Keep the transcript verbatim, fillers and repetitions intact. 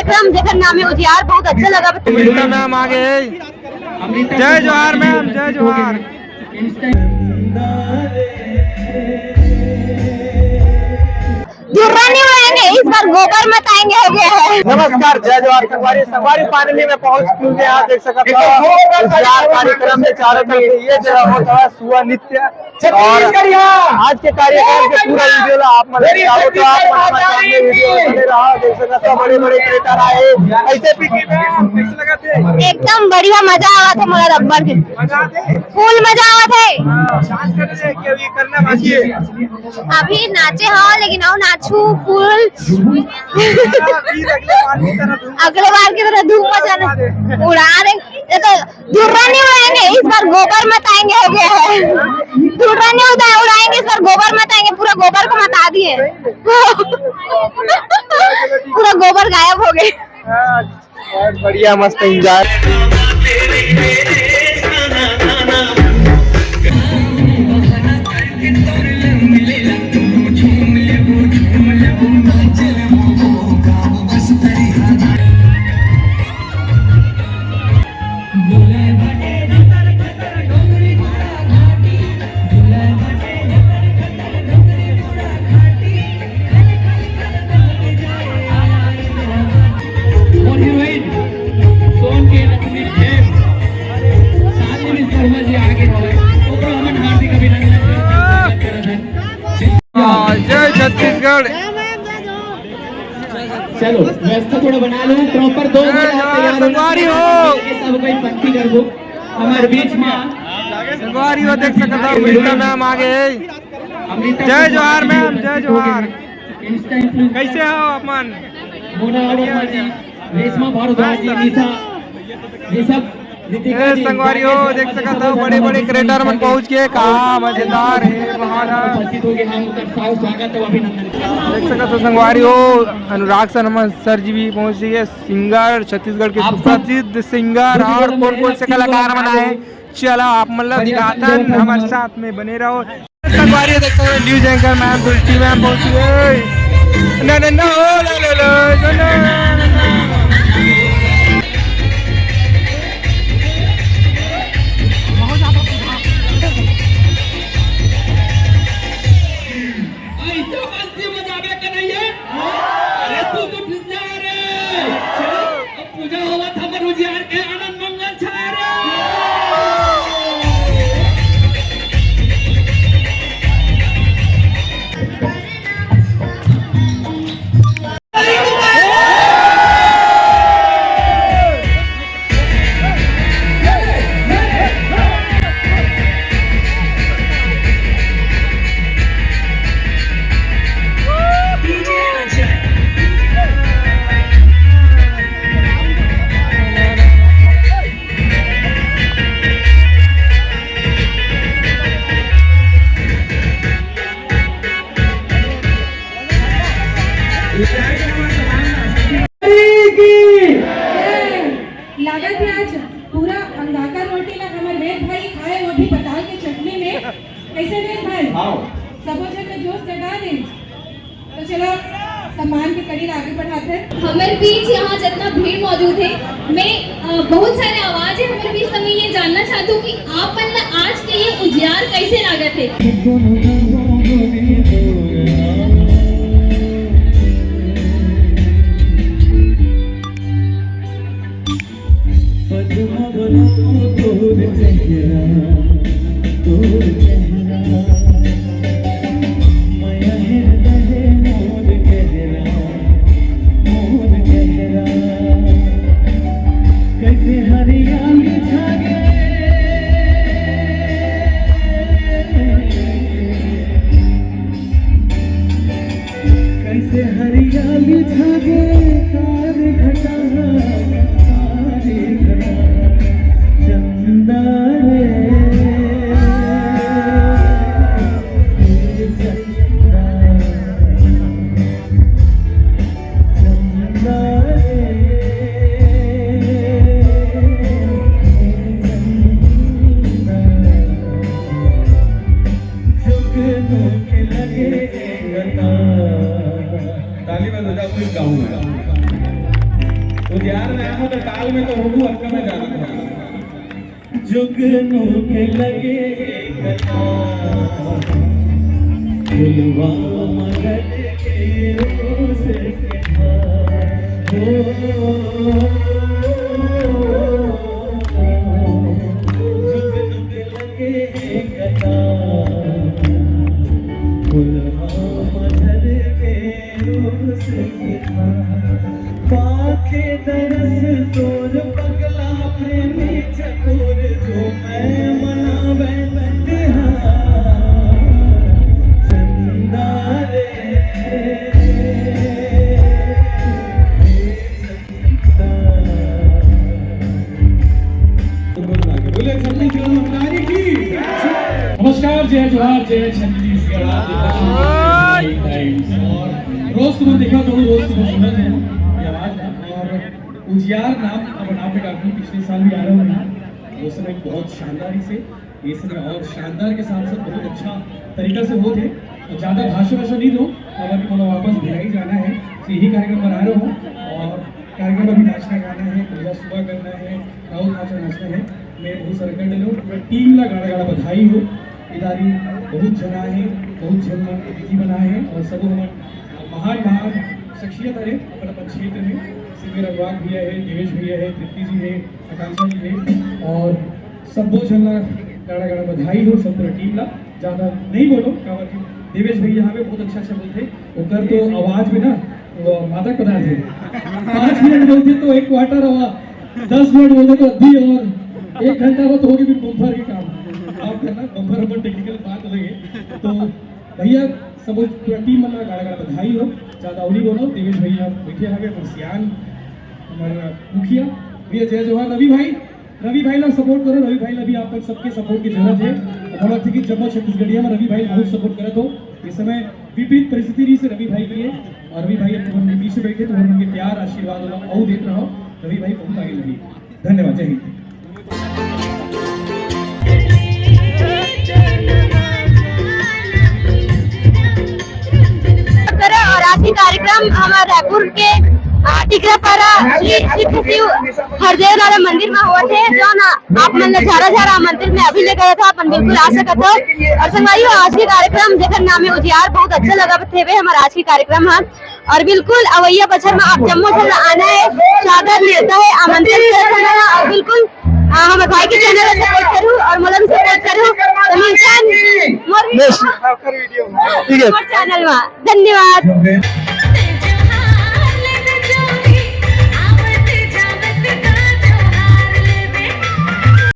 कार्यक्रम जेकर नाम है उजियार, बहुत अच्छा लगा। अमृता मैम आ गए। जय जोहार मैम, जय जोहार। धुर्रा नहीं उड़ाएंगे, इस बार गोबर मचाएंगे हो गया है। नमस्कार, जय जोहार संगवारी। संगवारी finally मैं पहुंच चुके हैं, आप देख सकते हो उजियार कार्यक्रम में चारों तरफ से ये जगह होता है सुआ नृत्य। और आज के कार्यक्रम के पूरा वीडियो ला आप मन देखो तो आप मन हमारे सामने वीडियो बने रहा, देख सकते हो बड़े बड़े क्रिएटर आए। ऐसे भी एकदम बढ़िया मजा आवा थे मोला रब्बर के। फुल मजा आवा थे। अभी नाचे हो लेकिन अउ नाचू फुल। अगले बार की तरह धूम मचाना। उड़ा रहे ये तो धुर्रा नहीं उड़ाएंगे, इस बार गोबर मचाएंगे हो गया है। धुर्रा नहीं उड़ा उड़ाएंगे, इस बार गोबर मचाएंगे, पूरा गोबर को मचा दिए। पूरा गोबर गायब हो गए। बहुत बढ़िया, मस्त एंजॉय। और हीरोइन सोन के रश्मि खेम, शालिनी शर्मा जी आगे हवे, ओकरो हमन हार्दिक अभिनंदन करत हन। जय छत्तीसगढ़। चलो व्यवस्था थोड़ा बना लो, प्रॉपर दो जय बजे आप जवान तैयार होना। संगवारी हो। सब कोई पंक्ति करबो हमारे बीच में। संगवारी हो, देख सकता हूँ अमृता मैम आ गए। जय जोहार मैम, जय जोहार। कैसे हो अपन? मोना वर्मा जी, रेशमा भारद्वाज जी, निशा, ये सब, ऋतिका ए, जी, संगवारी हो, देख सकत हो, बड़े-बड़े क्रिएटर मन पहुंच के, का मजेदार है बहाना। उपस्थित हो गए हैं, उनका सादर स्वागत है, अभिनंदन। देख सकत हो, संगवारी हो, अनुराग शर्मा सर जी भी पहुंच गए, सिंगर, छत्तीसगढ़ के आप सब सुप्रसिद्ध सिंगर, और कौन-कौन से कलाकार मन आए, चला आप मन ला दिखाथन, हमारे साथ में बने रहो। संगवारी देख सकते हो, न्यूज एंकर मैम, तुलसी मैम पहुंच गई। ना, ना, ना, ओ, ला, ला, ला, ना, ना, ना, ना। ऐसा मस्ती मजाबे के नहीं है? अरे तू तो जा रे। पूजा होवत हमर उजियार के आनंद मंगल छाए रे। लागत है आज पूरा अंगाकर रोटी ला हमर वेद भाई खाए, वो भी पताल के चटनी में। कैसे वेद भाई? हाँ। सबो जन में जोश जगा दे। तो चलो, सम्मान के कड़ी आगे बढ़ाते हैं। हमारे बीच यहाँ जितना भीड़ मौजूद है, मैं, अ, बहुत सारे आवाज है हमारे बीच, तो मैं ये जानना चाहती हूँ कि आप मन ला आज के ये उजियार कैसे लागत है? पद्मा बनाओ तोर चेहरा, तोर चेहरा। मया हृदय मोर गहरा, मोर गहरा। कैसे हरियाली छा गए। कैसे हरियाली छा गए, कार घटा, कार घटा, चंदा रे, चंदा, चंदा रे, चंदा। ताली बजाओ, कोई गाऊं मैं। उजियार में आना तो ताल में तो होगू, अतका मैं जानत हूँ। जुगनू के लगे कथा, फुलवा मदन के रोज के धार। ओ, जुगनू के लगे कथा, फुलवा मदन के रोज के धार। पाके दरस तोर पगला प्रेमी चकोर, जो मैं मनावे तिहार। चंदा रे, चंदा। बोले छत्तीस गढ़ महतारी की। नमस्कार, जय जोहार, जय छत्तीसगढ़। आप देखत हव Times। और रोज सुबह देखा तो रोज सुबह सुनत हे ये आवाज। और उजियार नाम अब नाम पे काफी पिछले साल भी आ रहे हो यहाँ, वो समय बहुत शानदार ही से, ये समय और शानदार के साथ साथ बहुत अच्छा तरीका से होत हे। तो ज्यादा भाषण वाषण नहीं दो, अब अभी बोला वापस भिलाई जाना है, तो यही कार्यक्रम बना रहे हो। और कार्यक्रम अभी नाचना गाना है, पूजा सुबह करना है, राउत नाचा नाचना है। मैं बहुत सारा कर डालो, पूरा टीम ला गाड़ा गाड़ा बधाई हो। इदारी बहुत जना है, बहुत झन मन के विधि बना है और सब हमन महान महान शख्सियत हरे अपन अपन क्षेत्र में। सिंगर अनुराग भैया है, देवेश भैया है, तृप्ति जी है, आकांक्षा जी है और सब्बो झन ला गाड़ा गाड़ा बधाई हो, सब पूरा टीम ला। ज्यादा नहीं बोलो, काबर कि देवेश भैया हमें बहुत अच्छा अच्छा बोलते, ओकर तो आवाज में ना वो मादक पदार्थ है। पाँच मिनट बोलते तो एक क्वार्टर आवा, दस मिनट बोलते तो अद्धी और एक घंटा में तो होगी फिर बम्पर के काम। आप करना बम्पर अपन टेक्निकल बात लगे तो भैया सब पूरा टीम मन ला गाड़ा गाड़ा बधाई हो। ज्यादा अउ नहीं बोलो, देवेश भैया बैठे हवे अपन सियान हमारा मुखिया। भैया जय जोहार। रवि भाई, रवि भाई ला सपोर्ट करो, रवि भाई ला भी आप सबके सपोर्ट की जरूरत है। बोला थी कि जम्मो छत्तीसगढ़िया में रवि भाई बहुत सपोर्ट करत हो। इस समय विपरीत परिस्थिति रही से रवि भाई की है और रवि भाई अब तुम के बीच में बैठे तो हम उनके प्यार आशीर्वाद वाला अउ देत रहो। रवि भाई बहुत आगे लगी। धन्यवाद, जय हिंद। करे और आज के कार्यक्रम हमारे रायपुर के, आ, टिकरापारा श्री सिद्ध शिव हरदेव वाला मंदिर में हुआ थे, जो ना आप मन ला झारा झारा मंदिर में अभी ले गए था, अपन बिल्कुल आ सकत हो। और संगवारी हो, आज के कार्यक्रम जेकर नाम है उजियार, बहुत अच्छा लगा थे हमारा आज के कार्यक्रम है। और बिल्कुल अवैया बछर में आप जम्मो झन ला आना है, सादर नेवता है, आमंत्रण करत हन और बिल्कुल, आ, हमर भाई के चैनल ला सपोर्ट करू और मोला भी सपोर्ट करू। तो मिलथन मोर, बेस। ठीक है। मोर चैनल में। धन्यवाद।